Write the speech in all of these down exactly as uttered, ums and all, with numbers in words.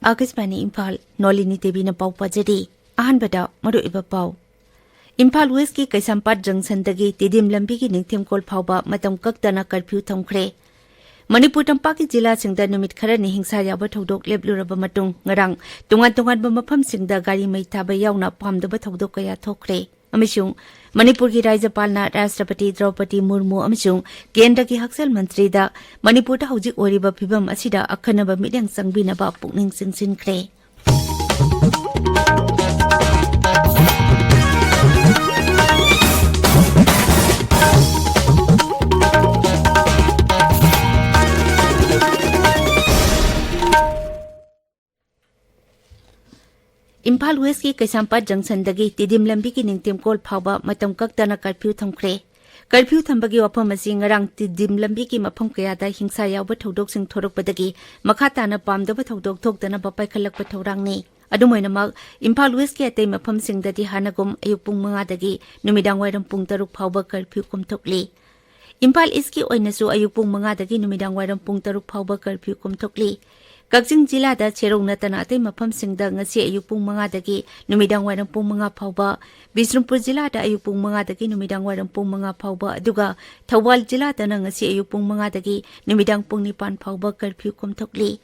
ꯑꯥꯀꯥꯁꯕꯥꯅꯤ ꯏꯝꯐꯥꯜ, ꯅꯣꯂꯤꯅꯤ ꯗꯦꯕꯤꯅ ꯄꯥꯎ ꯄꯥꯖꯔꯤ꯫ ꯑꯍꯥꯟꯕꯗ ꯃꯔꯨꯑꯣꯏꯕ ꯄꯥꯎ꯫ ꯏꯝꯐꯥꯜ ꯋꯦꯁꯀꯤ ꯀꯩꯁꯥꯝꯄꯥꯠ ꯖꯪꯁꯟꯗꯒꯤ ꯇꯤꯗꯤꯝ ꯂꯝꯕꯤꯒꯤ ꯅꯤꯡꯊꯦꯝꯀꯣꯜ ꯐꯥꯎꯕ ꯃꯇꯝ ꯀꯛꯇꯅ ꯀꯔꯐ꯭ꯌꯨ ꯊꯝꯈ꯭ꯔꯦ꯫ ꯃꯅꯤꯄꯨꯔ ꯇꯝꯄꯥꯛꯀꯤ ꯖꯤꯂꯥꯁꯤꯡꯗ ꯅꯨꯃꯤꯠ ꯈꯔꯅꯤ ꯍꯤꯡꯁꯥ ꯌꯥꯕ ꯊꯧꯗꯣꯛ ꯂꯦꯞꯂꯨꯔꯕ ꯃꯇꯨꯡ ꯉꯔꯥꯡ ꯇꯣꯉꯥꯟ ꯇꯣꯉꯥꯟꯕ ꯃꯐꯝꯁꯤꯡꯗ ꯒꯥꯔꯤ ꯃꯩ ꯊꯥꯕ ꯌꯥꯎꯅ ꯄꯥꯝꯗꯕ ꯊꯧꯗꯣꯛ ꯀꯌꯥ ꯊꯣꯛꯈ꯭ꯔꯦ꯫ ꯑꯃꯁꯨꯡ ꯃꯅꯤꯄꯨꯔꯒꯤ ꯔꯥꯖ꯭ꯌꯄꯥꯜꯅ ꯔꯥꯁꯇ꯭ꯔꯄꯇꯤ ꯗ꯭ꯔꯧꯄꯗꯤ ꯃꯨꯔꯃꯨ ꯑꯃꯁꯨꯡ ꯀꯦꯟꯗ꯭ꯔꯒꯤ ꯍꯛꯁꯦꯜ ꯃꯟꯇ꯭ꯔꯤꯗ ꯃꯅꯤꯄꯨꯔꯗ ꯍꯧꯖꯤꯛ ꯑꯣꯏꯔꯤꯕ ꯐꯤꯚꯝ ꯑꯁꯤꯗ ꯑꯈꯟꯅꯕ ꯃꯤꯠꯌꯦꯡ ꯆꯪꯕꯤꯅꯕ ꯄꯨꯛꯅꯤꯡ ꯆꯤꯡꯁꯤꯟꯈ꯭ꯔꯦ꯫ ꯏꯝꯐꯥꯜ ꯋꯦꯁꯀꯤ ꯀꯩꯁꯥꯝꯄꯥꯠ ꯖꯪꯁꯟꯗꯒꯤ ꯇꯤꯗꯤꯝ ꯂꯝꯕꯤꯒꯤ ꯅꯤꯡꯊꯦꯝꯀꯣꯜ ꯐꯥꯎꯕ ꯃꯇꯝ ꯀꯛꯇꯅ ꯀꯔꯐ꯭ꯌꯨ ꯊꯝꯈ꯭ꯔꯦ꯫ ꯀꯔꯐ꯭ꯌꯨ ꯊꯝꯕꯒꯤ ꯋꯥꯐꯝ ꯑꯁꯤ ꯉꯔꯥꯡ ꯇꯤꯗꯤꯝ ꯂꯝꯕꯤꯒꯤ ꯃꯐꯝ ꯀꯌꯥꯗ ꯍꯤꯡꯁꯥ ꯌꯥꯎꯕ ꯊꯧꯗꯣꯛꯁꯤꯡ ꯊꯣꯔꯛꯄꯗꯒꯤ ꯃꯈꯥ ꯇꯥꯅ ꯄꯥꯝꯗꯕ ꯊꯧꯗꯣꯛ ꯊꯣꯛꯇꯅꯕ ꯄꯥꯏꯈꯠꯂꯛꯄ ꯊꯧꯔꯥꯡꯅꯤ꯫ ꯑꯗꯨꯝ ꯑꯣꯏꯅꯃꯛ, ꯏꯝꯐꯥꯜ ꯋꯦꯁꯀꯤ ꯑꯇꯩ ꯃꯐꯝꯁꯤꯡꯗꯗꯤ ꯍꯥꯟꯅꯒꯨꯝ ꯑꯌꯨꯛ ꯄꯨꯡ ꯃꯉꯥꯗꯒꯤ ꯅꯨꯃꯤꯗꯥꯡ ꯋꯥꯏꯔꯝ ꯄꯨꯡ ꯇꯔꯨꯛ ꯐꯥꯎꯕ ꯀꯔꯐ꯭ꯌꯨ ꯀꯨꯝꯊꯣꯛꯂꯤ꯫ ꯏꯝꯐꯥꯜ ꯏꯁꯀꯤ ꯑꯣꯏꯅꯁꯨ ꯑꯌꯨꯛ ꯄꯨꯡ ꯃꯉꯥꯗꯒꯤ ꯅꯨꯃꯤꯗꯥꯡ ꯋꯥꯏꯔꯝ ꯄꯨꯡ ꯇꯔꯨꯛ ꯐꯥꯎꯕ ꯀꯔꯐ꯭ꯌꯨ ꯀꯨꯝꯊꯣꯛꯂꯤ꯫ ꯀꯛꯆꯤꯡ ꯖꯤꯂꯥꯗ ꯁꯦꯔꯧ ꯅꯠꯇꯅ ꯑꯇꯩ ꯃꯐꯝꯁꯤꯡꯗ ꯉꯁꯤ ꯑꯌꯨꯛ ꯄꯨꯡ ꯃꯉꯥꯗꯒꯤ ꯅꯨꯃꯤꯗꯥꯡ ꯋꯥꯏꯔꯝ ꯄꯨꯡ ꯃꯉꯥ ꯐꯥꯎꯕ, ꯕꯤꯁꯅꯨꯄꯨꯔ ꯖꯤꯂꯥꯗ ꯑꯌꯨꯛ ꯄꯨꯡ ꯃꯉꯥꯗꯒꯤ ꯅꯨꯃꯤꯗꯥꯡ ꯋꯥꯏꯔꯝ ꯄꯨꯡ ꯃꯉꯥ ꯐꯥꯎꯕ, ꯑꯗꯨꯒ ꯊꯧꯕꯥꯜ ꯖꯤꯂꯥꯗꯅ ꯉꯁꯤ ꯑꯌꯨꯛ ꯄꯨꯡ ꯃꯉꯥꯗꯒꯤ ꯅꯨꯃꯤꯗꯥꯡ ꯄꯨꯡ ꯅꯤꯄꯥꯟ ꯐꯥꯎꯕ ꯀꯔꯐ꯭ꯌꯨ ꯀꯨꯝꯊꯣꯛꯂꯤ꯫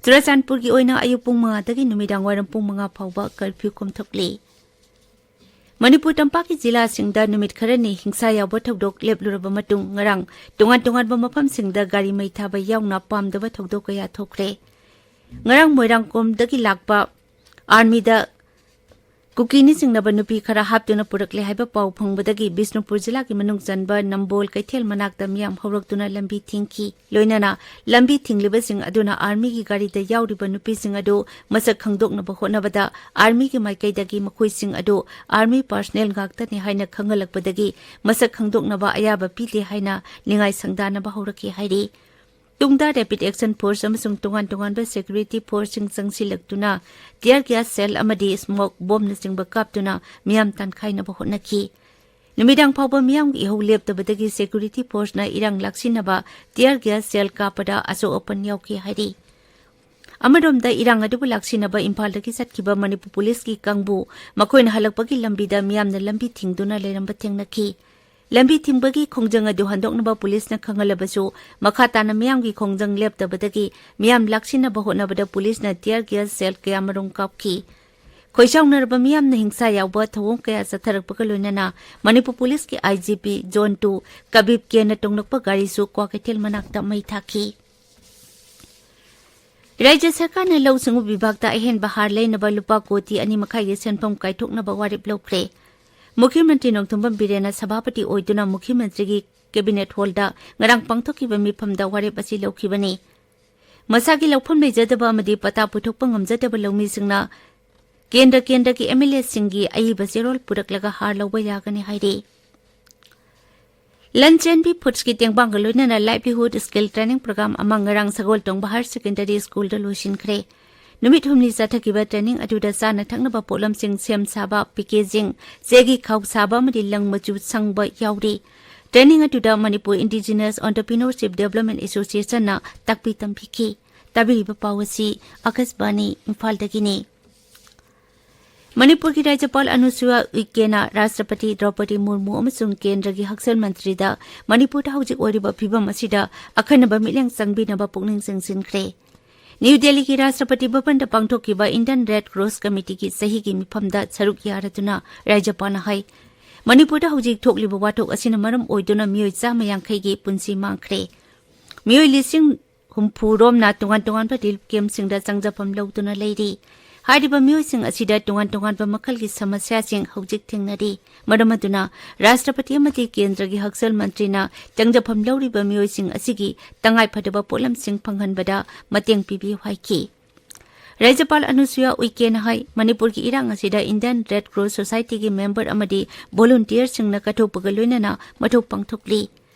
ꯆꯨꯔꯥꯆꯥꯟꯄꯨꯔꯒꯤ ꯑꯣꯏꯅ ꯑꯌꯨꯛ ꯄꯨꯡ ꯃꯉꯥꯗꯒꯤ ꯅꯨꯃꯤꯗꯥꯡ ꯋꯥꯏꯔꯝ ꯄꯨꯡ ꯃꯉꯥ ꯐꯥꯎꯕ ꯀꯔꯐ꯭ꯌꯨ ꯀꯨꯝꯊꯣꯛꯂꯤ꯫ ꯃꯅꯤꯄꯨꯔ ꯇꯝꯄꯥꯛꯀꯤ ꯖꯤꯂꯥꯁꯤꯡꯗ ꯅꯨꯃꯤꯠ ꯈꯔꯅꯤ ꯍꯤꯡꯁꯥ ꯌꯥꯎꯕ ꯊꯧꯗꯣꯛ ꯂꯦꯞꯂꯨꯔꯕ ꯃꯇꯨꯡ ꯉꯔꯥꯡ ꯇꯣꯉꯥꯟ ꯇꯣꯉꯥꯟꯕ ꯃꯐꯝꯁꯤꯡꯗ ꯒꯥꯔꯤ ꯃꯩ ꯊꯥꯕ ꯌꯥꯎꯅ ꯄꯥꯝꯗꯕ ꯊꯧꯗꯣꯛ ꯀꯌꯥ ꯊꯣꯛꯈ꯭ꯔꯦ꯫ ꯉꯔꯥꯡ ꯃꯣꯏꯔꯥꯡꯈꯣꯝꯗꯒꯤ ꯂꯥꯛꯄ ꯑꯥꯔꯃꯤꯗ ꯀꯨꯀꯤꯅꯤ ꯆꯤꯡꯅꯕ ꯅꯨꯄꯤ ꯈꯔ ꯍꯥꯞꯇꯨꯅ ꯄꯨꯔꯛꯂꯦ ꯍꯥꯏꯕ ꯄꯥꯎ ꯐꯪꯕꯗꯒꯤ ꯕꯤꯁꯅꯨꯄꯨꯔ ꯖꯤꯂꯥꯒꯤ ꯃꯅꯨꯡ ꯆꯟꯕ ꯅꯝꯕꯣꯜ ꯀꯩꯊꯦꯜ ꯃꯅꯥꯛꯇ ꯃꯤꯌꯥꯝ ꯍꯧꯔꯛꯇꯨꯅ ꯂꯝꯕꯤ ꯊꯤꯡꯈꯤ꯫ ꯂꯣꯏꯅꯅ ꯂꯝꯕꯤ ꯊꯤꯡꯂꯤꯕꯁꯤꯡ ꯑꯗꯨꯅ ꯑꯥꯔꯃꯤꯒꯤ ꯒꯥꯔꯤꯗ ꯌꯥꯎꯔꯤꯕ ꯅꯨꯄꯤꯁꯤꯡ ꯑꯗꯨ ꯃꯁꯛ ꯈꯪꯗꯣꯛꯅꯕ ꯍꯣꯠꯅꯕꯗ ꯑꯥꯔꯃꯤꯒꯤ ꯃꯥꯏꯀꯩꯗꯒꯤ ꯃꯈꯣꯏꯁꯤꯡ ꯑꯗꯨ ꯑꯥꯔꯃꯤ ꯄꯥꯔꯁꯅꯦꯜ ꯉꯥꯛꯇꯅꯤ ꯍꯥꯏꯅ ꯈꯪꯍꯜꯂꯛꯄꯗꯒꯤ ꯃꯁꯛ ꯈꯪꯗꯣꯛꯅꯕ ꯑꯌꯥꯕ ꯄꯤꯗꯦ ꯍꯥꯏꯅ ꯅꯤꯡꯉꯥꯏ ꯁꯪꯗꯥꯅꯕ ꯍꯧꯔꯛꯈꯤ ꯍꯥꯏꯔꯤ꯫ ꯇꯨꯡꯗ ꯔꯦꯄꯤꯗ ꯑꯦꯛꯁꯟ ꯐꯣꯔꯁ ꯑꯃꯁꯨꯡ ꯇꯣꯉꯥꯟ ꯇꯣꯉꯥꯟꯕ ꯁꯦꯀ꯭ꯌꯨꯔꯤꯇꯤ ꯐꯣꯔꯁꯁꯤꯡ ꯆꯪꯁꯤꯜꯂꯛꯇꯨꯅ ꯇꯤꯌꯔ ꯒ꯭ꯌꯥꯁ ꯁꯦꯜ ꯑꯃꯗꯤ ꯁ꯭ꯃꯣꯛ ꯕꯣꯝꯅꯆꯤꯡꯕ ꯀꯥꯞꯇꯨꯅ ꯃꯤꯌꯥꯝ ꯇꯥꯟꯈꯥꯏꯅꯕ ꯍꯣꯠꯅꯈꯤ꯫ ꯅꯨꯃꯤꯗꯥꯡ ꯐꯥꯎꯕ ꯃꯤꯌꯥꯝꯒꯤ ꯏꯍꯧ ꯂꯦꯞꯇꯕꯗꯒꯤ ꯁꯦꯀ꯭ꯌꯨꯔꯤꯇꯤ ꯐꯣꯔꯁꯅ ꯏꯔꯥꯡ ꯂꯥꯛꯁꯤꯟꯅꯕ ꯇꯤꯌꯔ ꯒ꯭ꯌꯥꯁ ꯁꯦꯜ ꯀꯥꯞꯄꯗ ꯑꯁꯣꯛ ꯑꯄꯟ ꯌꯥꯎꯈꯤ ꯍꯥꯏꯔꯤ꯫ ꯑꯃꯔꯣꯝꯗ, ꯏꯔꯥꯡ ꯑꯗꯨꯕꯨ ꯂꯥꯛꯁꯤꯟꯅꯕ ꯏꯝꯐꯥꯜꯗꯒꯤ ꯆꯠꯈꯤꯕ ꯃꯅꯤꯄꯨꯔ ꯄꯨꯂꯤꯁꯀꯤ ꯀꯥꯡꯕꯨ ꯃꯈꯣꯏꯅ ꯍꯜꯂꯛꯄꯒꯤ ꯂꯝꯕꯤꯗ ꯃꯤꯌꯥꯝꯅ ꯂꯝꯕꯤ ꯊꯤꯡꯗꯨꯅ ꯂꯩꯔꯝꯕ ꯊꯦꯡꯅꯈꯤ꯫ ꯂꯝꯕꯤ ꯊꯤꯡꯕꯒꯤ ꯈꯣꯡꯖꯪ ꯑꯗꯨ ꯍꯟꯗꯣꯛꯅꯕ ꯄꯨꯂꯤꯁꯅ ꯈꯪꯍꯜꯂꯕꯁꯨ, ꯃꯈꯥ ꯇꯥꯅ ꯃꯤꯌꯥꯝꯒꯤ ꯈꯣꯡꯖꯪ ꯂꯦꯞꯇꯕꯗꯒꯤ ꯃꯤꯌꯥꯝ ꯂꯥꯛꯁꯤꯟꯅꯕ ꯍꯣꯠꯅꯕꯗ ꯄꯨꯂꯤꯁꯅ tear gas shell ꯀꯌꯥꯃꯔꯨꯝ ꯀꯥꯞꯈꯤ꯫ ꯈꯣꯏꯁꯥꯎꯅꯔꯕ ꯃꯤꯌꯥꯝꯅ ꯍꯤꯡꯁꯥ ꯌꯥꯎꯕ ꯊꯧꯑꯣꯡ ꯀꯌꯥ ꯆꯠꯊꯔꯛꯄꯒ ꯂꯣꯏꯅꯅ ꯃꯅꯤꯄꯨꯔ ꯄꯨꯂꯤꯁꯀꯤ I G P Zone Two ꯀꯕꯤꯞ ꯀꯦꯅ ꯇꯣꯡꯂꯛꯄ ꯒꯥꯔꯤꯁꯨ ꯀ꯭ꯋꯥꯀꯩꯊꯦꯜ ꯃꯅꯥꯛꯇ ꯃꯩ ꯊꯥꯈꯤ꯫ ꯔꯥꯖ꯭ꯌ ꯁꯔꯀꯥꯔꯅ ꯂꯧꯎ ꯁꯤꯡꯎ ꯕꯤꯚꯥꯒꯇ ꯑꯍꯦꯟꯕ ꯍꯥꯔ ꯂꯩꯅꯕ ꯂꯨꯄꯥ ꯀꯣꯇꯤ ꯑꯅꯤ ꯃꯈꯥꯏꯒꯤ ꯁꯦꯟꯐꯝ ꯀꯥꯏꯊꯣꯛꯅꯕ ꯋꯥꯔꯦꯞ ꯂꯧꯈ꯭ꯔꯦ꯫ ꯃꯨꯈ꯭ꯌ ꯃꯟꯇ꯭ꯔꯤ ꯅꯣꯡꯊꯣꯝꯕꯝ ꯕꯤꯔꯦꯟꯅ ꯁꯚꯥꯄꯇꯤ ꯑꯣꯏꯗꯨꯅ ꯃꯨꯈ꯭ꯌ ꯃꯟꯇ꯭ꯔꯤꯒꯤ cabinet hallꯗ ꯉꯔꯥꯡ ꯄꯥꯡꯊꯣꯛꯈꯤꯕ ꯃꯤꯐꯝꯗ ꯋꯥꯔꯦꯞ ꯑꯁꯤ ꯂꯧꯈꯤꯕꯅꯤ꯫ ꯃꯁꯥꯒꯤ ꯂꯧꯐꯝ ꯂꯩꯖꯗꯕ ꯑꯃꯗꯤ ꯄꯇꯥ ꯄꯨꯊꯣꯛꯄ ꯉꯝꯖꯗꯕ ꯂꯧꯃꯤꯁꯤꯡꯅ ꯀꯦꯟꯗ꯭ꯔ ꯀꯦꯟꯗ꯭ꯔꯒꯤ M L Aꯁꯤꯡꯒꯤ ꯑꯏꯕ ꯆꯦꯔꯣꯜ ꯄꯨꯔꯛꯂꯒ ꯍꯥꯔ ꯂꯧꯕ ꯌꯥꯒꯅꯤ ꯍꯥꯏꯔꯤ꯫ ꯂꯟꯆꯦꯟꯕꯤ Foodsꯀꯤ ꯇꯦꯡꯕꯥꯡꯒ ꯂꯣꯏꯅꯅ livelihood skill training program ꯑꯃ ꯉꯔꯥꯡ ꯁꯒꯣꯜꯇꯣꯡꯕ Higher Secondary Schoolꯗ ꯂꯣꯏꯁꯤꯟꯈ꯭ꯔꯦ꯫ ꯅꯨꯃꯤꯠ ꯍꯨꯝꯅꯤ ꯆꯠꯊꯈꯤꯕ training ꯑꯗꯨꯗ ꯆꯥꯅ ꯊꯛꯅꯕ ꯄꯣꯠꯂꯝꯁꯤꯡ ꯁꯦꯝ ꯁꯥꯕ, packaging, ꯆꯦꯒꯤ ꯈꯥꯎ ꯁꯥꯕ ꯑꯃꯗꯤ ꯂꯪ ꯃꯆꯨ ꯁꯪꯕ ꯌꯥꯎꯔꯤ꯫ Training ꯑꯗꯨꯗ ꯃꯅꯤꯄꯨꯔ Indigenous Entrepreneurship Development Associationꯅ ꯇꯥꯛꯄꯤ ꯇꯝꯕꯤꯈꯤ꯫ ꯇꯥꯕꯤꯔꯤꯕ ꯄꯥꯎ ꯑꯁꯤ ꯑꯀꯥꯁꯕꯥꯅꯤ ꯏꯝꯐꯥꯜꯗꯒꯤꯅꯤ꯫ ꯃꯅꯤꯄꯨꯔꯒꯤ ꯔꯥꯖ꯭ꯌꯄꯥꯜ ꯑꯅꯨꯁꯨꯌꯥ ꯎꯏꯀꯦꯅ ꯔꯥꯁꯇ꯭ꯔꯄꯇꯤ ꯗ꯭ꯔꯧꯄꯗꯤ ꯃꯨꯔꯃꯨ ꯑꯃꯁꯨꯡ ꯀꯦꯟꯗ꯭ꯔꯒꯤ ꯍꯛꯁꯦꯜ ꯃꯟꯇ꯭ꯔꯤꯗ ꯃꯅꯤꯄꯨꯔꯗ ꯍꯧꯖꯤꯛ ꯑꯣꯏꯔꯤꯕ ꯐꯤꯚꯝ ꯑꯁꯤꯗ ꯑꯈꯟꯅꯕ ꯃꯤꯠꯌꯦꯡ ꯆꯪꯕꯤꯅꯕ ꯄꯨꯛꯅꯤꯡ ꯆꯤꯡꯁꯤꯟꯈ꯭ꯔꯦ꯫ ꯅ꯭ꯌꯨ ꯗꯦꯜꯂꯤꯒꯤ ꯔꯥꯁꯇ꯭ꯔꯄꯇꯤ ꯚꯕꯟꯗ ꯄꯥꯡꯊꯣꯛꯈꯤꯕ Indian Red Cross Committeeꯒꯤ ꯆꯍꯤꯒꯤ ꯃꯤꯐꯝꯗ ꯁꯔꯨꯛ ꯌꯥꯔꯗꯨꯅ ꯔꯥꯖ꯭ꯌꯄꯥꯜꯅ ꯍꯥꯏ, ꯃꯅꯤꯄꯨꯔꯗ ꯍꯧꯖꯤꯛ ꯊꯣꯛꯂꯤꯕ ꯋꯥꯊꯣꯛ ꯑꯁꯤꯅ ꯃꯔꯝ ꯑꯣꯏꯗꯨꯅ ꯃꯤꯑꯣꯏ ꯆꯥꯝꯃ ꯌꯥꯡꯈꯩꯒꯤ ꯄꯨꯟꯁꯤ ꯃꯥꯡꯈ꯭ꯔꯦ꯫ ꯃꯤꯑꯣꯏ ꯂꯤꯁꯤꯡ ꯍꯨꯝꯐꯨ ꯔꯣꯝꯅ ꯇꯣꯉꯥꯟ ꯇꯣꯉꯥꯟꯕ relief campꯁꯤꯡꯗ ꯆꯪꯖꯐꯝ ꯂꯧꯗꯨꯅ ꯂꯩꯔꯤ꯫ ꯍꯥꯏꯔꯤꯕ ꯃꯤꯑꯣꯏꯁꯤꯡ ꯑꯁꯤꯗ ꯇꯣꯉꯥꯟ ꯇꯣꯉꯥꯟꯕ ꯃꯈꯜꯒꯤ ꯁꯃꯁ꯭ꯌꯥꯁꯤꯡ ꯍꯧꯖꯤꯛ ꯊꯦꯡꯅꯔꯤ꯫ ꯃꯔꯝ ꯑꯗꯨꯅ ꯔꯥꯁꯇ꯭ꯔꯄꯇꯤ ꯑꯃꯗꯤ ꯀꯦꯟꯗ꯭ꯔꯒꯤ ꯍꯛꯁꯦꯜ ꯃꯟꯇ꯭ꯔꯤꯅ ꯆꯪꯖꯐꯝ ꯂꯧꯔꯤꯕ ꯃꯤꯑꯣꯏꯁꯤꯡ ꯑꯁꯤꯒꯤ ꯇꯉꯥꯏꯐꯗꯕ ꯄꯣꯠꯂꯝꯁꯤꯡ ꯐꯪꯍꯟꯕꯗ ꯃꯇꯦꯡ ꯄꯤꯕꯤꯌꯨ ꯍꯥꯏꯈꯤ꯫ ꯔꯥꯖ꯭ꯌꯄꯥꯜ ꯑꯅꯨꯁꯨꯌꯥ ꯎꯏꯀꯦꯅ ꯍꯥꯏ, ꯃꯅꯤꯄꯨꯔꯒꯤ ꯏꯔꯥꯡ ꯑꯁꯤꯗ Indian Red Cross Societyꯒꯤ member ꯑꯃꯗꯤ volunteerꯁꯤꯡꯅ ꯀꯠꯊꯣꯛꯄꯒ ꯂꯣꯏꯅꯅ ꯃꯊꯧ ꯄꯥꯡꯊꯣꯛꯂꯤ꯫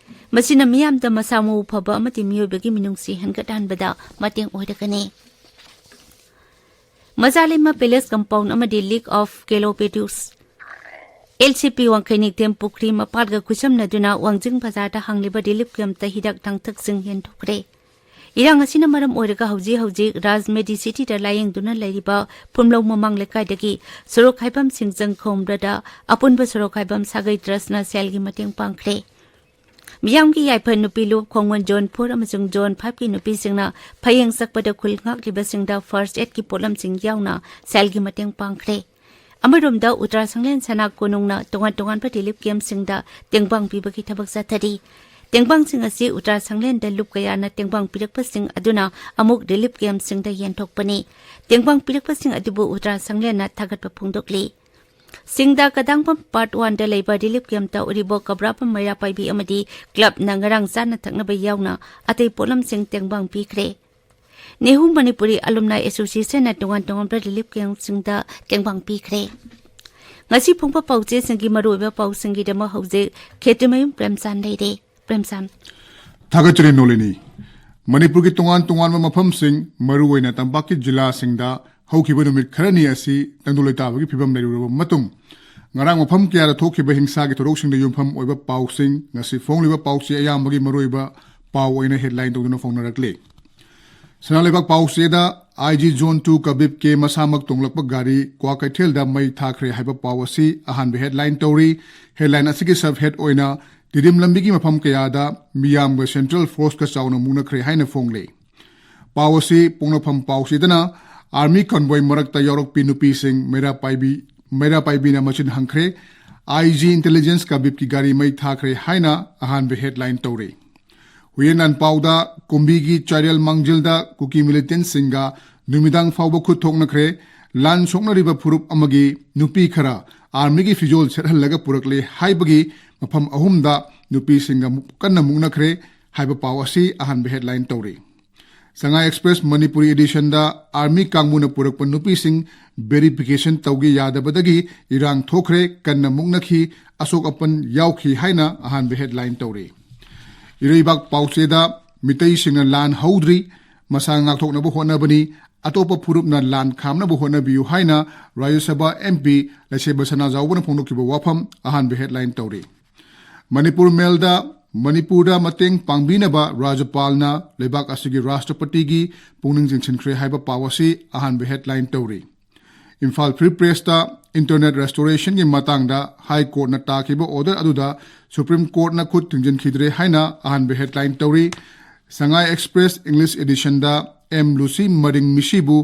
ꯃꯁꯤꯅ ꯃꯤꯌꯥꯝꯗ ꯃꯁꯥ ꯃꯎ ꯐꯕ ꯑꯃꯗꯤ ꯃꯤꯑꯣꯏꯕꯒꯤ ꯃꯤꯅꯨꯡꯁꯤ ꯍꯦꯟꯒꯠꯍꯟꯕꯗ ꯃꯇꯦꯡ ꯑꯣꯏꯔꯒꯅꯤ꯫ ꯃꯆꯥꯂꯩꯃ Palace compound ꯑꯃꯗꯤ Lake of Galapagos, L C P ꯋꯥꯡꯈꯩ ꯅꯤꯡꯊꯦꯝ ꯄꯨꯈ꯭ꯔꯤ ꯃꯄꯥꯜꯒ ꯈꯨꯠꯁꯝꯅꯗꯨꯅ ꯋꯥꯡꯖꯤꯡ ꯕꯖꯥꯔꯗ ꯍꯥꯡꯂꯤꯕ relief campꯇ ꯍꯤꯗꯥꯛ ꯂꯥꯡꯊꯛꯁꯤꯡ ꯌꯦꯟꯊꯣꯛꯈ꯭ꯔꯦ꯫ ꯏꯔꯥꯡ ꯑꯁꯤꯅ ꯃꯔꯝ ꯑꯣꯏꯔꯒ ꯍꯧꯖꯤꯛ ꯍꯧꯖꯤꯛ ꯔꯥꯖ ꯃꯦꯗꯤ ꯁꯤꯇꯤꯗ ꯂꯥꯌꯦꯡꯗꯨꯅ ꯂꯩꯔꯤꯕ ꯐꯨꯝꯂꯧ ꯃꯃꯥꯡ ꯂꯩꯀꯥꯏꯗꯒꯤ ꯁꯣꯔꯣꯛ ꯍꯥꯏꯐꯝ ꯁꯤꯡꯖꯪ ꯈꯣꯝꯕꯗ ꯑꯄꯨꯟꯕ ꯁꯣꯔꯣꯛ ꯍꯥꯏꯐꯝ ꯁꯥꯒꯩ ꯇ꯭ꯔꯁꯅ ꯁꯦꯜꯒꯤ ꯃꯇꯦꯡ ꯄꯥꯡꯈ꯭ꯔꯦ꯫ ꯃꯤꯌꯥꯝꯒꯤ ꯌꯥꯏꯐ ꯅꯨꯄꯤ ꯂꯨꯞ ꯈꯣꯡꯃꯟ ꯖꯣꯟ ꯐꯣꯔ ꯑꯃꯁꯨꯡ ꯖꯣꯟ ꯐꯥꯏꯚꯀꯤ ꯅꯨꯄꯤꯁꯤꯡꯅ ꯐꯌꯦꯡ ꯆꯛꯄꯗ ꯈꯨꯜ ꯉꯥꯛꯂꯤꯕꯁꯤꯡꯗ ꯐꯥꯔꯁ ꯑꯦꯗꯀꯤ ꯄꯣꯠꯂꯝꯁꯤꯡ ꯌꯥꯎꯅ ꯁꯦꯜꯒꯤ ꯃꯇꯦꯡ ꯄꯥꯡꯈ꯭ꯔꯦ꯫ ꯑꯃꯔꯣꯝꯗ ꯎꯇ꯭ꯔꯥ ꯁꯪꯂꯦꯟ ꯁꯅꯥ ꯀꯣꯅꯨꯡꯅ ꯇꯣꯉꯥꯟ ꯇꯣꯉꯥꯟꯕ ꯔꯤꯂꯤꯐ ꯀꯦꯝꯞꯁꯤꯡꯗ ꯇꯦꯡꯕꯥꯡ ꯄꯤꯕꯒꯤ ꯊꯕꯛ ꯆꯠꯊꯔꯤ꯫ ꯇꯦꯡꯕꯥꯡꯁꯤꯡ ꯑꯁꯤ ꯎꯇ꯭ꯔꯥ ꯁꯪꯂꯦꯟꯗ ꯂꯨꯞ ꯀꯌꯥꯅ ꯇꯦꯡꯕꯥꯡ ꯄꯤꯔꯛꯄꯁꯤꯡ ꯑꯗꯨꯅ ꯑꯃꯨꯛ ꯔꯤꯂꯤꯐ ꯀꯦꯝꯞꯁꯤꯡꯗ ꯌꯦꯟꯊꯣꯛꯄꯅꯤ꯫ ꯇꯦꯡꯕꯥꯡ ꯄꯤꯔꯛꯄꯁꯤꯡ ꯑꯗꯨꯕꯨ ꯎꯇ꯭ꯔꯥ ꯁꯪꯂꯦꯟꯅ ꯊꯥꯒꯠꯄ ꯐꯣꯡꯗꯣꯛꯂꯤ꯫ ꯁꯤꯡꯗꯥ ꯀꯗꯥꯡꯕꯝ ꯄꯥꯔꯠ ꯋꯥꯟꯗ ꯂꯩꯕ ꯔꯤꯂꯤꯐ ꯀꯦꯝꯞꯇ ꯎꯔꯤꯕꯣ ꯀꯕ꯭ꯔꯥꯄꯝ ꯃꯩꯔꯥ ꯄꯥꯏꯕꯤ ꯑꯃꯗꯤ ꯀ꯭ꯂꯕꯅ ꯉꯔꯥꯡ ꯆꯥꯅ ꯊꯛꯅꯕ ꯌꯥꯎꯅ ꯑꯇꯩ ꯄꯣꯠꯂꯝꯁꯤꯡ ꯇꯦꯡꯕꯥꯡ ꯄꯤꯈ꯭ꯔꯦ꯫ ꯅꯦꯍꯨ ꯃꯅꯤꯄꯨꯔꯤ ꯑꯂꯨꯝꯅꯥꯏ ꯑꯦꯁꯣꯁꯤꯌꯦꯁꯟꯅ ꯇꯣꯉꯥꯟ ꯇꯣꯉꯥꯟꯕ ꯔꯤꯂꯤꯐ ꯀꯦꯝꯞꯁꯤꯡꯗ ꯇꯦꯡꯕꯥꯡ ꯄꯤꯈ꯭ꯔꯦ꯫ ꯉꯁꯤ ꯐꯣꯡꯕ ꯄꯥꯎꯆꯦꯁꯤꯡꯒꯤ ꯃꯔꯨꯑꯣꯏꯕ ꯄꯥꯎꯁꯤꯡꯒꯤꯗꯃꯛ ꯍꯧꯖꯤꯛ ꯈꯦꯇ꯭ꯔꯤꯃꯌꯨꯝ ꯄ꯭ꯔꯦꯝꯆꯥꯟ ꯂꯩꯔꯦ꯫ ꯄ꯭ꯔꯦꯝꯆꯥꯟ꯫ ꯊꯥꯒꯠꯆꯔꯤ ꯅꯣꯂꯤꯅꯤ꯫ ꯃꯅꯤꯄꯨꯔꯒꯤ ꯇꯣꯉꯥꯟ ꯇꯣꯉꯥꯟꯕ ꯃꯐꯝꯁꯤꯡ, ꯃꯔꯨꯑꯣꯏꯅ ꯇꯝꯄꯥꯛꯀꯤ ꯖꯤꯂꯥꯁꯤꯡꯗ ꯍꯧꯈꯤꯕ ꯅꯨꯃꯤꯠ ꯈꯔꯅꯤ ꯑꯁꯤ ꯇꯪꯗꯨ ꯂꯩꯇꯥꯕꯒꯤ ꯐꯤꯕꯝ ꯂꯩꯔꯨꯔꯕ ꯃꯇꯨꯡ, ꯉꯔꯥꯡ ꯃꯐꯝ ꯀꯌꯥꯗ ꯊꯣꯛꯈꯤꯕ ꯍꯤꯡꯁꯥꯒꯤ ꯊꯧꯗꯣꯛꯁꯤꯡꯗ ꯌꯨꯝꯐꯝ ꯑꯣꯏꯕ ꯄꯥꯎꯁꯤꯡ ꯉꯁꯤ ꯐꯣꯡꯂꯤꯕ ꯄꯥꯎꯆꯦ ꯑꯌꯥꯝꯕꯒꯤ ꯃꯔꯨꯑꯣꯏꯕ ꯄꯥꯎ ꯑꯣꯏꯅ ꯍꯦꯗꯂꯥꯏꯟ ꯇꯧꯗꯨꯅ ꯐꯣꯡꯅꯔꯛꯂꯤ꯫ ꯁꯅꯥ ꯂꯩꯕꯥꯛ ꯄꯥꯎꯆꯦꯗ ꯑꯥꯏ ꯖꯤ ꯖꯣꯟ ꯇꯨ ꯀꯕꯤꯞ ꯀꯦ ꯃꯁꯥꯃꯛ ꯇꯣꯡꯂꯛꯄ ꯒꯥꯔꯤ ꯀ꯭ꯋꯥꯀꯩꯊꯦꯜꯗ ꯃꯩ ꯊꯥꯈ꯭ꯔꯦ ꯍꯥꯏꯕ ꯄꯥꯎ ꯑꯁꯤ ꯑꯍꯥꯟꯕ ꯍꯦꯗꯂꯥꯏꯟ ꯇꯧꯔꯤ꯫ ꯍꯦꯗꯂꯥꯏꯟ ꯑꯁꯤꯒꯤ ꯁꯕ ꯍꯦꯗ ꯑꯣꯏꯅ ꯇꯤꯗꯤꯝ ꯂꯝꯕꯤꯒꯤ ꯃꯐꯝ ꯀꯌꯥꯗ ꯃꯤꯌꯥꯝꯒ ꯁꯦꯟꯇ꯭ꯔꯦꯜ ꯐꯣꯔꯁꯀ ꯆꯥꯎꯅ ꯃꯨꯛꯅꯈ꯭ꯔꯦ ꯍꯥꯏꯅ ꯐꯣꯡꯂꯤ꯫ ꯄꯥꯎ ꯑꯁꯤ ꯄꯣꯛꯅꯐꯝ ꯄꯥꯎꯆꯦꯗꯅ ꯑꯥꯔꯃꯤ ꯀꯟꯚꯣꯏ ꯃꯔꯛꯇ ꯌꯥꯎꯔꯛꯄꯤ ꯅꯨꯄꯤꯁꯤꯡ ꯃꯩꯔꯥ ꯄꯥꯏꯕꯤ, ꯃꯩꯔꯥ ꯄꯥꯏꯕꯤꯅ ꯃꯆꯤꯟ ꯍꯪꯈ꯭ꯔꯦ꯫ ꯑꯥꯏ ꯖꯤ ꯏꯟꯇꯦꯂꯤꯖꯦꯟꯁ ꯀꯕꯤꯞꯀꯤ ꯒꯥꯔꯤ ꯃꯩ ꯊꯥꯈ꯭ꯔꯦ ꯍꯥꯏꯅ ꯑꯍꯥꯟꯕ ꯍꯦꯗꯂꯥꯏꯟ ꯇꯧꯔꯤ꯫ ꯍꯨꯌꯦꯟ ꯂꯥꯟꯄꯥꯎꯗ ꯀꯨꯝꯕꯤꯒꯤ ꯆꯥꯏꯔꯦꯜ ꯃꯥꯡꯖꯤꯜꯗ ꯀꯨꯀꯤ ꯃꯤꯂꯤꯇꯦꯟꯁꯤꯡꯒ ꯅꯨꯃꯤꯗꯥꯡ ꯐꯥꯎꯕ ꯈꯨꯠ ꯊꯣꯛꯅꯈ꯭ꯔꯦ꯫ ꯂꯥꯟ ꯁꯣꯛꯅꯔꯤꯕ ꯐꯨꯔꯨꯞ ꯑꯃꯒꯤ ꯅꯨꯄꯤ ꯈꯔ ꯑꯥꯔꯃꯤꯒꯤ ꯐꯤꯖꯣꯜ ꯁꯦꯠꯍꯜꯂꯒ ꯄꯨꯔꯛꯂꯦ ꯍꯥꯏꯕꯒꯤ ꯃꯐꯝ ꯑꯍꯨꯝꯗ ꯅꯨꯄꯤꯁꯤꯡꯒ ꯃꯨ-, ꯀꯟꯅ ꯃꯨꯛꯅꯈ꯭ꯔꯦ ꯍꯥꯏꯕ ꯄꯥꯎ ꯑꯁꯤ ꯑꯍꯥꯟꯕ ꯍꯦꯗꯂꯥꯏꯟ ꯇꯧꯔꯤ꯫ ꯁꯉꯥꯏ ꯑꯦꯛꯁꯄ꯭ꯔꯦꯁ ꯃꯅꯤꯄꯨꯔꯤ ꯏꯗꯤꯁꯟꯗ ꯑꯥꯔꯃꯤ ꯀꯥꯡꯕꯨꯅ ꯄꯨꯔꯛꯄ ꯅꯨꯄꯤꯁꯤꯡ ꯚꯦꯔꯤꯐꯤꯀꯦꯁꯟ ꯇꯧꯒꯦ ꯌꯥꯗꯕꯗꯒꯤ ꯏꯔꯥꯡ ꯊꯣꯛꯈ꯭ꯔꯦ, ꯀꯟꯅ ꯃꯨꯛꯅꯈꯤ, ꯑꯁꯣꯛ ꯑꯄꯟ ꯌꯥꯎꯈꯤ ꯍꯥꯏꯅ ꯑꯍꯥꯟꯕ ꯍꯦꯗꯂꯥꯏꯟ ꯇꯧꯔꯤ꯫ ꯏꯔꯩꯕꯥꯛ ꯄꯥꯎꯆꯦꯗ ꯃꯤꯇꯩꯁꯤꯡꯅ ꯂꯥꯟ ꯍꯧꯗ꯭ꯔꯤ, ꯃꯁꯥ ꯉꯥꯛꯊꯣꯛꯅꯕ ꯍꯣꯠꯅꯕꯅꯤ, ꯑꯇꯣꯞꯄ ꯐꯨꯔꯨꯞꯅ ꯂꯥꯟ ꯈꯥꯝꯅꯕ ꯍꯣꯠꯅꯕꯤꯌꯨ ꯍꯥꯏꯅ ꯔꯥꯖ꯭ꯌ ꯁꯚꯥ ꯑꯦꯝ ꯄꯤ ꯂꯩꯁꯦꯝꯕ ꯁꯅꯥꯖꯥꯎꯕꯅ ꯐꯣꯡꯗꯣꯛꯈꯤꯕ ꯋꯥꯐꯝ ꯑꯍꯥꯟꯕ ꯍꯦꯗꯂꯥꯏꯟ ꯇꯧꯔꯤ꯫ ꯃꯅꯤꯄꯨꯔ ꯃꯦꯜꯗ ꯃꯅꯤꯄꯨꯔꯗ ꯃꯇꯦꯡ ꯄꯥꯡꯕꯤꯅꯕ ꯔꯥꯖ꯭ꯌꯄꯥꯜꯅ ꯂꯩꯕꯥꯛ ꯑꯁꯤꯒꯤ ꯔꯥꯁꯇ꯭ꯔꯄꯇꯤꯒꯤ ꯄꯨꯛꯅꯤꯡ ꯆꯤꯡꯁꯤꯟꯈ꯭ꯔꯦ ꯍꯥꯏꯕ ꯄꯥꯎ ꯑꯁꯤ ꯑꯍꯥꯟꯕ ꯍꯦꯗꯂꯥꯏꯟ ꯇꯧꯔꯤ꯫ ꯏꯝꯐꯥꯜ ꯐ꯭ꯔꯤ ꯄ꯭ꯔꯦꯁꯇ ꯏꯟꯇꯔꯅꯦꯠ ꯔꯦꯁꯇꯣꯔꯦꯁꯟꯒꯤ ꯃꯇꯥꯡꯗ ꯍꯥꯏ ꯀꯣꯔꯠꯅ ꯇꯥꯈꯤꯕ ꯑꯣꯔꯗꯔ ꯑꯗꯨꯗ ꯁꯨꯄ꯭ꯔꯤꯝ ꯀꯣꯔꯠꯅ ꯈꯨꯠ ꯊꯤꯡꯖꯤꯟꯈꯤꯗ꯭ꯔꯦ ꯍꯥꯏꯅ ꯑꯍꯥꯟꯕ ꯍꯦꯗꯂꯥꯏꯟ ꯇꯧꯔꯤ꯫ ꯁꯉꯥꯏ ꯑꯦꯛꯁꯄ꯭ꯔꯦꯁ ꯏꯪꯂꯤꯁ ꯑꯦꯗꯤꯁꯟꯗ ꯑꯦꯝ ꯂꯨꯁꯤ ꯃꯔꯤꯡ ꯃꯤꯁꯤꯕꯨ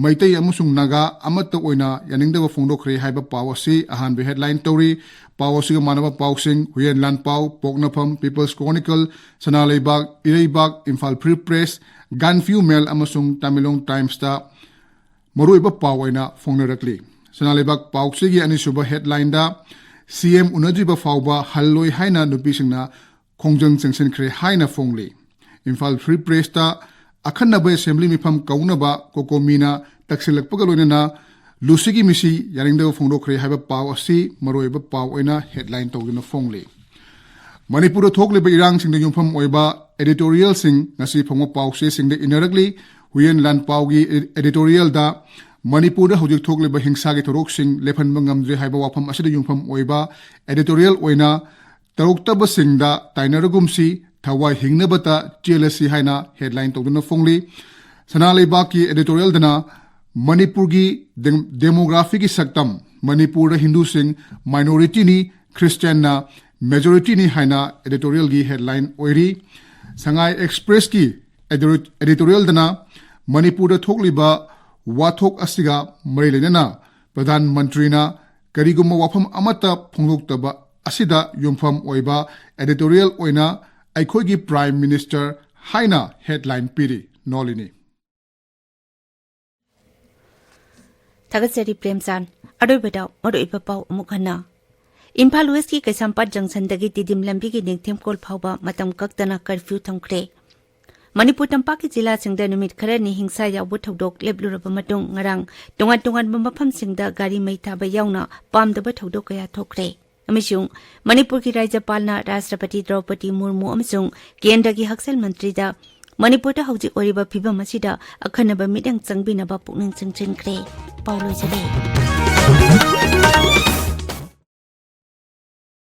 ꯃꯩꯇꯩ ꯑꯃꯁꯨꯡ ꯅꯥꯒꯥ ꯑꯃꯠꯇ ꯑꯣꯏꯅ ꯌꯥꯅꯤꯡꯗꯕ ꯐꯣꯡꯗꯣꯛꯈ꯭ꯔꯦ ꯍꯥꯏꯕ ꯄꯥꯎ ꯑꯁꯤ ꯑꯍꯥꯟꯕ ꯍꯦꯗꯂꯥꯏꯟ ꯇꯧꯔꯤ꯫ ꯄꯥꯎ ꯑꯁꯤꯒ ꯃꯥꯟꯅꯕ ꯄꯥꯎꯁꯤꯡ ꯍꯨꯌꯦꯟ ꯂꯥꯟꯄꯥꯎ, ꯄꯣꯛꯅꯐꯝ, peoples chronicle, ꯁꯅꯥꯂꯩꯕꯥꯛ, ꯏꯔꯩꯕꯥꯛ, Imphal free press, ꯒꯥꯟꯐ꯭ꯌꯨ ꯃꯦꯜ ꯑꯃꯁꯨꯡ ꯇꯃꯦꯡꯂꯣꯡ ꯇꯥꯏꯝꯁꯇ ꯃꯔꯨꯑꯣꯏꯕ ꯄꯥꯎ ꯑꯣꯏꯅ ꯐꯣꯡꯅꯔꯛꯂꯤ꯫ ꯁꯅꯥꯂꯩꯕꯥꯛ ꯄꯥꯎꯆꯦꯒꯤ ꯑꯅꯤꯁꯨꯕ ꯍꯦꯗꯂꯥꯏꯟꯗ ꯁꯤ ꯑꯦꯝ ꯎꯅꯗ꯭ꯔꯤꯕ ꯐꯥꯎꯕ ꯍꯜꯂꯣꯏ ꯍꯥꯏꯅ ꯅꯨꯄꯤꯁꯤꯡꯅ ꯈꯣꯡꯖꯪ ꯆꯪꯁꯤꯟꯈ꯭ꯔꯦ ꯍꯥꯏꯅ ꯐꯣꯡꯂꯤ꯫ ꯏꯝꯐꯥꯜ ꯐ꯭ꯔꯤ ꯄ꯭ꯔꯦꯁꯇ ꯑꯈꯟꯅꯕ ꯑꯦꯁꯦꯝꯕ꯭ꯂꯤ ꯃꯤꯐꯝ ꯀꯧꯅꯕ ꯀꯣꯀꯣꯃꯤꯅ ꯇꯛꯁꯤꯜꯂꯛꯄꯒ ꯂꯣꯏꯅꯅ ꯂꯨꯁꯤꯒꯤ ꯃꯤꯁꯤ ꯌꯥꯅꯤꯡꯗꯕ ꯐꯣꯡꯗꯣꯛꯈ꯭ꯔꯦ ꯍꯥꯏꯕ ꯄꯥꯎ ꯑꯁꯤ ꯃꯔꯨꯑꯣꯏꯕ ꯄꯥꯎ ꯑꯣꯏꯅ ꯍꯦꯗꯂꯥꯏꯟ ꯇꯧꯗꯨꯅ ꯐꯣꯡꯂꯤ꯫ ꯃꯅꯤꯄꯨꯔꯗ ꯊꯣꯛꯂꯤꯕ ꯏꯔꯥꯡꯁꯤꯡꯗ ꯌꯨꯝꯐꯝ ꯑꯣꯏꯕ ꯑꯦꯗꯤꯇꯣꯔꯤꯌꯦꯜꯁꯤꯡ ꯉꯁꯤ ꯐꯣꯡꯕ ꯄꯥꯎꯆꯦꯁꯤꯡꯗ ꯏꯟꯅꯔꯛꯂꯤ꯫ ꯍꯨꯌꯦꯟ ꯂꯥꯟꯄꯥꯎꯒꯤ ꯑꯦꯗꯤꯇꯣꯔꯤꯌꯦꯜꯗ ꯃꯅꯤꯄꯨꯔꯗ ꯍꯧꯖꯤꯛ ꯊꯣꯛꯂꯤꯕ ꯍꯤꯡꯁꯥꯒꯤ ꯊꯧꯗꯣꯛꯁꯤꯡ ꯂꯦꯞꯍꯟꯕ ꯉꯝꯗ꯭ꯔꯦ ꯍꯥꯏꯕ ꯋꯥꯐꯝ ꯑꯁꯤꯗ ꯌꯨꯝꯐꯝ ꯑꯣꯏꯕ ꯑꯦꯗꯤꯇꯣꯔꯤꯌꯦꯜ ꯑꯣꯏꯅ ꯇꯧꯔꯛꯇꯕꯁꯤꯡꯗ ꯇꯥꯏꯅꯔꯒꯨꯝꯁꯤ, ꯊꯋꯥꯏ ꯍꯤꯡꯅꯕꯇ ꯆꯦꯜꯂꯁꯤ ꯍꯥꯏꯅ ꯍꯦꯗꯂꯥꯏꯟ ꯇꯧꯗꯨꯅ ꯐꯣꯡꯂꯤ꯫ ꯁꯅꯥ ꯂꯩꯕꯥꯛꯀꯤ ꯑꯦꯗꯤꯇꯣꯔꯤꯌꯦꯜꯗꯅ ꯃꯅꯤꯄꯨꯔꯒꯤ ꯗꯦ-, ꯗꯦꯃꯣꯒ꯭ꯔꯥꯐꯤꯒꯤ ꯁꯛꯇꯝ, ꯃꯅꯤꯄꯨꯔꯗ ꯍꯤꯟꯗꯨꯁꯤꯡ ꯃꯥꯏꯅꯣꯔꯤꯇꯤꯅꯤ, ꯈ꯭ꯔꯤꯁꯇꯤꯌꯥꯟꯅ ꯃꯦꯖꯣꯔꯤꯇꯤꯅꯤ ꯍꯥꯏꯅ ꯑꯦꯗꯤꯇꯣꯔꯤꯌꯦꯜꯒꯤ ꯍꯦꯗꯂꯥꯏꯟ ꯑꯣꯏꯔꯤ꯫ ꯁꯉꯥꯏ ꯑꯦꯛꯁꯄ꯭ꯔꯦꯁꯀꯤ ꯑꯦꯗꯤꯇꯣꯔꯤꯌꯦꯜꯗꯅ ꯃꯅꯤꯄꯨꯔꯗ ꯊꯣꯛꯂꯤꯕ ꯋꯥꯊꯣꯛ ꯑꯁꯤꯒ ꯃꯔꯤ ꯂꯩꯅꯅ ꯄ꯭ꯔꯙꯥꯟ ꯃꯟꯇ꯭ꯔꯤꯅ ꯀꯔꯤꯒꯨꯝꯕ ꯋꯥꯐꯝ ꯑꯃꯠꯇ ꯐꯣꯡꯗꯣꯛꯇꯕ ꯑꯁꯤꯗ ꯌꯨꯝꯐꯝ ꯑꯣꯏꯕ ꯑꯦꯗꯤꯇꯣꯔꯤꯌꯦꯜ ꯑꯣꯏꯅ ꯑꯩꯈꯣꯏꯒꯤ ꯄ꯭ꯔꯥꯏꯝ ꯃꯤꯅꯤꯁꯇꯔ ꯍꯥꯏꯅ ꯍꯦꯗꯂꯥꯏꯟ ꯄꯤꯔꯤ꯫ ꯅꯣꯂꯤꯅꯤ꯫ ꯊꯥꯒꯠꯆꯔꯤ ꯄ꯭ꯔꯦꯝꯆꯥꯟ꯫ ꯑꯔꯣꯏꯕꯗ ꯃꯔꯨꯑꯣꯏꯕ ꯄꯥꯎ ꯑꯃꯨꯛ ꯍꯟꯅ꯫ ꯏꯝꯐꯥꯜ ꯋꯦꯁꯀꯤ ꯀꯩꯁꯥꯝꯄꯥꯠ ꯖꯪꯁꯟꯗꯒꯤ ꯇꯤꯗꯤꯝ ꯂꯝꯕꯤꯒꯤ ꯅꯤꯡꯊꯦꯝꯀꯣꯜ ꯐꯥꯎꯕ ꯃꯇꯝ ꯀꯛꯇꯅ ꯀꯔꯐ꯭ꯌꯨ ꯊꯝꯈ꯭ꯔꯦ꯫ ꯃꯅꯤꯄꯨꯔ ꯇꯝꯄꯥꯛꯀꯤ ꯖꯤꯂꯥꯁꯤꯡꯗ ꯅꯨꯃꯤꯠ ꯈꯔꯅꯤ ꯍꯤꯡꯁꯥ ꯌꯥꯎꯕ ꯊꯧꯗꯣꯛ ꯂꯦꯞꯂꯨꯔꯕ ꯃꯇꯨꯡ ꯉꯔꯥꯡ ꯇꯣꯉꯥꯟ ꯇꯣꯉꯥꯟꯕ ꯃꯐꯝꯁꯤꯡꯗ ꯒꯥꯔꯤ ꯃꯩ ꯊꯥꯕ ꯌꯥꯎꯅ ꯄꯥꯝꯗꯕ ꯊꯧꯗꯣꯛ ꯀꯌꯥ ꯊꯣꯛꯈ꯭ꯔꯦ꯫ ꯑꯃꯁꯨꯡ ꯃꯅꯤꯄꯨꯔꯒꯤ ꯔꯥꯖ꯭ꯌꯄꯥꯜꯅ ꯔꯥꯁꯇ꯭ꯔꯄꯇꯤ ꯗ꯭ꯔꯧꯄꯗꯤ ꯃꯨꯔꯃꯨ ꯑꯃꯁꯨꯡ ꯀꯦꯟꯗ꯭ꯔꯒꯤ ꯍꯛꯁꯦꯜ ꯃꯟꯇ꯭ꯔꯤꯗ ꯃꯅꯤꯄꯨꯔꯗ ꯍꯧꯖꯤꯛ ꯑꯣꯏꯔꯤꯕ ꯐꯤꯕꯝ ꯑꯁꯤꯗ ꯑꯈꯟꯅꯕ ꯃꯤꯠꯌꯦꯡ ꯆꯪꯕꯤꯅꯕ ꯄꯨꯛꯅꯤꯡ ꯆꯤꯡꯁꯤꯟꯈ꯭ꯔꯦ꯫ ꯄꯥꯎ ꯂꯣꯏꯖꯔꯦ꯫